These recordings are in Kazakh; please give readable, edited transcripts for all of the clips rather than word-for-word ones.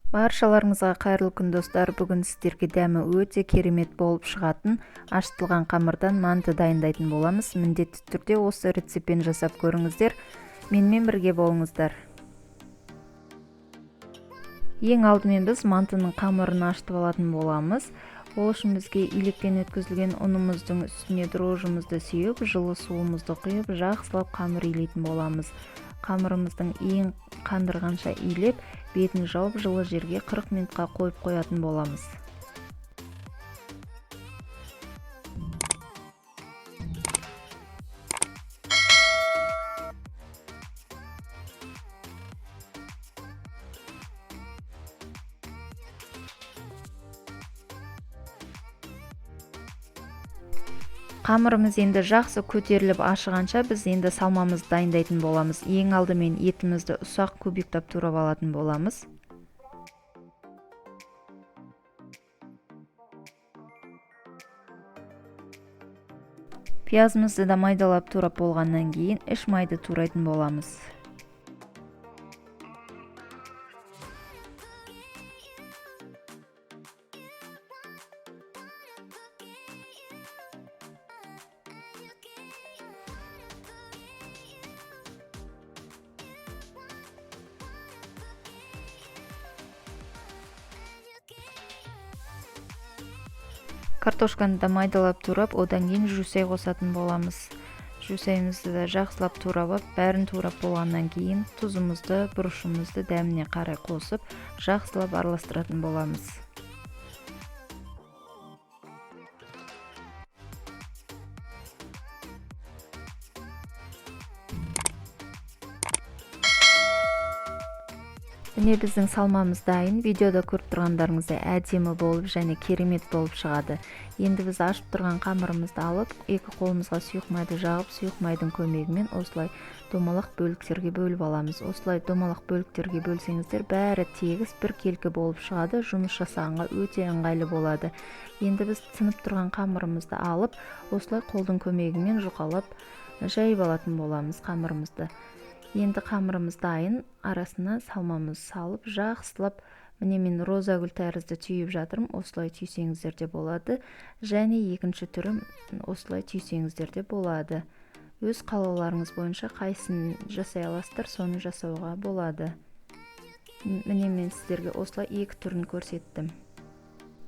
Баршаларыңызға қайырлы күн, достар. Бүгін сіздерге дәмі өте керемет болып шығатын ашытылған қамырдан манты дайындайтын боламыз. Міндетті түрде осы рецептпен жасап көріңіздер. Менімен бірге болыңыздар. Ең алдымен біз мантының қамырын ашытып алатын боламыз. Ол үшін бізге илектен өткізілген ұнымыздың үстіне дрожжымызды сеуіп, жылы суымызды құйып, жақсылап қамыр илейтін боламыз. Қамырымыздың ең қандырғанша илеп, бетін жауып, жылы жерге 40 минутқа қойып қоятын боламыз. Қамырымыз енді жақсы көтеріліп ашығанша біз енді салмамызды дайындайтын боламыз. Ең алдымен етімізді ұсақ кубиктап турап алатын боламыз. Пиязымызды да майдалап турап болғаннан кейін іш майды турайтын боламыз. Картошканы да майдалап турап, одан кейін жусай қосатын боламыз. Жусайымызды да жақсылап турап алып, бәрін турап болғаннан кейін тұзымызды, бұрышымызды дәміне қарай қосып, жақсылап араластыратын боламыз. Міне біздің салмамыз дайын. Видеода көріп тұрғандарыңыздай әдемі болып және керемет болып шығады. Енді біз ашып тұрған қамырымызды алып, екі қолымызға сұйық майды жағып, сұйық майдың көмегімен осылай домалақ бөліктерге бөліп аламыз. Осылай домалақ бөліктерге бөлсеңіздер, бәрі тегіс бір келкі болып шығады, жұмыс жасағанға өте ыңғайлы болады. Енді біз сынып тұрған қамырымызды алып, осылай қолдың көмегімен жұқалап жайып алатын боламыз қамырымызды. Енді қамырымыз дайын, арасына салмамыз салып, жақсылап, міне мен роза гүл тәрізді түйіп жатырмын, осылай түйсеңіздер де болады. Және екінші түрі осылай түйсеңіздер де болады. Өз қалауларыңыз бойынша қайсысын жасай аласыздар, соны жасауға болады. Міне мен сіздерге осылай екі түрін көрсеттім.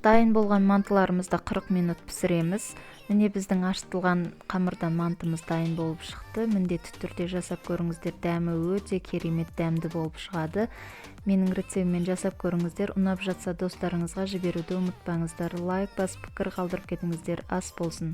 Дайын болған мантыларымызды 40 минут пісіреміз. Міне біздің ашытылған қамырдан мантымыз дайын болып шықты. Міндетті түрде жасап көріңіздер, дәмі өте керемет дәмді болып шығады. Менің рецептіммен жасап көріңіздер. Ұнап жатса достарыңызға жіберуді ұмытпаңыздар. Лайк басып пікір қалдырып кетіңіздер. Ас болсын.